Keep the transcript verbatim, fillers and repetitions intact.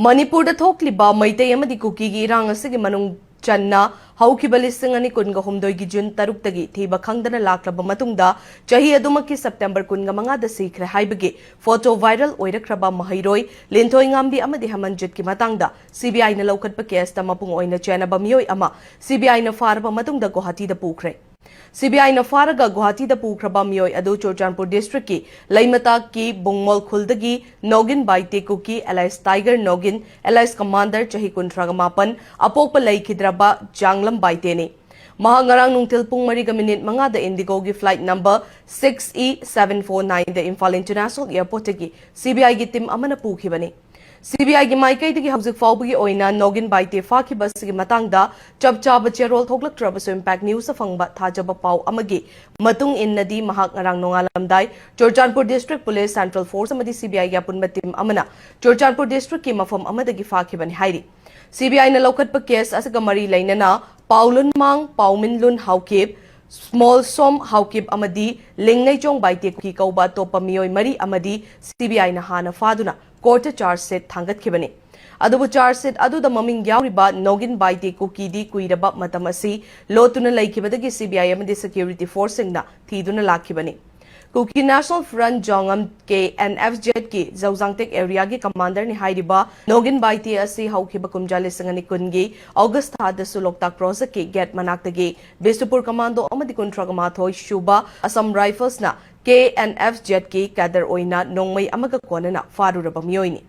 ꯃꯅꯤꯄꯨꯔꯗ ꯊꯣꯛꯂꯤꯕ ꯃꯩꯇꯩ ꯑꯃꯗꯤ ꯀꯨꯀꯤꯒꯤ ꯏꯔꯥꯡ ꯑꯁꯤꯒꯤ ꯃꯅꯨꯡ ꯆꯟꯅ ꯍꯧꯈꯤꯕ ꯂꯤꯁꯤꯡ ꯑꯅꯤ ꯀꯨꯟꯒ ꯍꯨꯝꯗꯣꯏꯒꯤ ꯖꯨꯟ ꯇꯔꯨꯛꯇꯒꯤ ꯊꯤꯕ ꯈꯪꯗꯅ ꯂꯥꯛꯂꯕ ꯃꯇꯨꯡꯗ, ꯆꯍꯤ ꯑꯗꯨꯃꯛꯀꯤ ꯁꯦꯞꯇꯦꯝꯕꯔ ꯀꯨꯟꯒ ꯃꯉꯥꯗ ꯁꯤꯈ꯭ꯔꯦ ꯍꯥꯏꯕꯒꯤ ꯐꯣꯇꯣ ꯚꯥꯏꯔꯦꯜ ꯑꯣꯏꯔꯛꯈ꯭ꯔꯕ ꯃꯍꯩꯔꯣꯏ ꯂꯤꯟꯊꯣꯏꯉꯥꯝꯕꯤ ꯑꯃꯗꯤ ꯍꯦꯃꯟꯖꯤꯠꯀꯤ ꯃꯇꯥꯡꯗ ꯁꯤꯕꯤꯑꯥꯏꯅ ꯂꯧꯈꯠꯄ ꯀꯦꯁꯇ ꯃꯄꯨꯡ ꯑꯣꯏꯅ ꯆꯦꯟꯅꯕ ꯃꯤꯑꯣꯏ ꯑꯃ ꯁꯤꯕꯤꯑꯥꯏꯅ ꯐꯥꯔꯕ ꯃꯇꯨꯡꯗ ꯒꯨꯋꯥꯍꯥꯇꯤꯗ ꯄꯨꯈ꯭ꯔꯦ꯫ ꯁꯤꯕꯤꯑꯥꯏꯅ ꯐꯥꯔꯒ ꯒꯨꯋꯥꯍꯥꯇꯤꯗ ꯄꯨꯈ꯭ꯔꯕ ꯃꯤꯑꯣꯏ ꯑꯗꯨ ꯆꯨꯔꯆꯥꯟꯄꯨꯔ ꯗꯤꯁꯇ꯭ꯔꯤꯛꯀꯤ ꯂꯩꯃꯇꯥꯛꯀꯤ ꯕꯨꯡꯃꯣꯜ ꯈꯨꯜꯗꯒꯤ ꯅꯣꯒꯤꯟ ꯕꯥꯏꯇꯦ ꯀꯨꯀꯤ, alias Tiger Nogin, alias Commander, ꯆꯍꯤ ꯀꯨꯟꯊ꯭ꯔꯥꯒ ꯃꯥꯄꯟ, ꯑꯄꯣꯛꯄ ꯂꯩꯈꯤꯗ꯭ꯔꯕ ꯖꯥꯡꯂꯝ ꯕꯥꯏꯇꯦꯅꯤ꯫ ꯃꯍꯥꯛ ꯉꯔꯥꯡ ꯅꯨꯡꯊꯤꯜ ꯄꯨꯡ ꯃꯔꯤꯒ ꯃꯤꯅꯤꯠ ꯃꯉꯥꯗ ꯏꯟꯗꯤꯒꯣꯒꯤ flight number six E seven four nine ꯗ ꯏꯝꯐꯥꯜ International Airport ꯇꯒꯤ ꯁꯤꯕꯤꯑꯥꯏꯒꯤ ꯇꯤꯝ ꯑꯃꯅ ꯄꯨꯈꯤꯕꯅꯤ꯫ ꯁꯤꯕꯤꯑꯥꯏꯒꯤ ꯃꯥꯏꯀꯩꯗꯒꯤ ꯍꯧꯖꯤꯛ ꯐꯥꯎꯕꯒꯤ ꯑꯣꯏꯅ ꯅꯣꯒꯤꯟ ꯕꯥꯏꯇꯦ ꯐꯥꯈꯤꯕ ꯑꯁꯤꯒꯤ ꯃꯇꯥꯡꯗ ꯆꯞ ꯆꯥꯕ ꯆꯦꯔꯣꯜ ꯊꯣꯛꯂꯛꯇ꯭ꯔꯕꯁꯨ, Impact News ꯇ ꯐꯪꯕ ꯊꯥꯖꯕ ꯄꯥꯎ ꯑꯃꯒꯤ ꯃꯇꯨꯡ ꯏꯟꯅꯗꯤ, ꯃꯍꯥꯛ ꯉꯔꯥꯡ ꯅꯣꯡꯉꯥꯜꯂꯝꯗꯥꯏ Churachandpur district police, central force ꯑꯃꯗꯤ ꯁꯤꯕꯤꯑꯥꯏꯒꯤ ꯑꯄꯨꯟꯕ ꯇꯤꯝ ꯑꯃꯅ ꯆꯨꯔꯆꯥꯟꯄꯨꯔ ꯗꯤꯁꯇ꯭ꯔꯤꯛꯀꯤ ꯃꯐꯝ ꯑꯃꯗꯒꯤ ꯐꯥꯈꯤꯕꯅꯤ ꯍꯥꯏꯔꯤ꯫ ꯁꯤꯕꯤꯑꯥꯏꯅ ꯂꯧꯈꯠꯄ ꯀꯦꯁ ꯑꯁꯤꯒ ꯃꯔꯤ ꯂꯩꯅꯅ ꯄꯥꯎꯂꯨꯟꯃꯥꯡ ꯄꯥꯎꯃꯤꯟꯂꯨꯟ ꯍꯥꯎꯀꯤꯞ, ꯁ꯭ꯃꯣꯜꯁꯣꯝ ꯍꯥꯎꯀꯤꯞ ꯑꯃꯗꯤ ꯂꯤꯡꯉꯩꯆꯣꯡ ꯕꯥꯏꯇꯦ ꯀꯨꯀꯤ ꯀꯧꯕ ꯑꯇꯣꯞꯄ ꯃꯤꯑꯣꯏ ꯃꯔꯤ ꯑꯃꯗꯤ ꯁꯤꯕꯤꯑꯥꯏꯅ ꯍꯥꯟꯅ ꯐꯥꯗꯨꯅ ꯀꯣꯔꯠꯇ ꯆꯥꯔꯖ ꯁꯤꯠ ꯊꯥꯡꯒꯠꯈꯤꯕꯅꯤ꯫ ꯑꯗꯨꯕꯨ ꯆꯥꯔꯖ ꯁꯤꯠ ꯑꯗꯨꯗ ꯃꯃꯤꯡ ꯌꯥꯎꯔꯤꯕ ꯅꯣꯒꯤꯟ ꯕꯥꯏꯇꯦ ꯀꯨꯀꯤꯗꯤ ꯀꯨꯏꯔꯕ ꯃꯇꯝ ꯑꯁꯤ ꯂꯣꯠꯇꯨꯅ ꯂꯩꯈꯤꯕꯗꯒꯤ ꯁꯤꯕꯤꯑꯥꯏ ꯑꯃꯗꯤ ꯁꯦꯀ꯭ꯌꯨꯔꯤꯇꯤ ꯐꯣꯔꯁꯁꯤꯡꯅ ꯊꯤꯗꯨꯅ ꯂꯥꯛꯈꯤꯕꯅꯤ꯫ Kuki national front Zogam, K N F ꯖꯦꯠꯀꯤ ꯖꯧꯖꯥꯡꯇꯦꯛ ꯑꯦꯔꯤꯌꯥꯒꯤ ꯀꯃꯥꯟꯗꯔꯅꯤ ꯍꯥꯏꯔꯤꯕ ꯅꯣꯒꯤꯟ ꯕꯥꯏꯇꯦ ꯑꯁꯤ ꯍꯧꯈꯤꯕ ꯀꯨꯝꯖꯥ ꯂꯤꯁꯤꯡ ꯑꯅꯤ ꯀꯨꯟꯒꯤ ꯑꯣꯒꯁ ꯊꯥꯗꯁꯨ ꯂꯣꯛꯇꯥꯛ ꯄ꯭ꯔꯣꯖꯦꯛꯀꯤ ꯒꯦꯠ ꯃꯅꯥꯛꯇꯒꯤ ꯕꯤꯁꯅꯨꯄꯨꯔ ꯀꯃꯥꯟꯗꯣ ꯑꯃꯗꯤ ꯀꯨꯟꯊ꯭ꯔꯥ ꯃꯥꯊꯣꯏ ꯁꯨꯕ ꯑꯁꯥꯝ ꯔꯥꯏꯐꯜꯁꯅ ꯀꯦ ꯑꯦꯟ ꯑꯦꯐ ꯖꯦꯠꯀꯤ ꯀꯦꯗꯔ ꯑꯣꯏꯅ ꯅꯣꯡꯃꯩ ꯑꯃꯒ ꯀꯣꯟꯅꯅ ꯐꯥꯔꯨꯔꯕ ꯃꯤꯑꯣꯏꯅꯤ꯫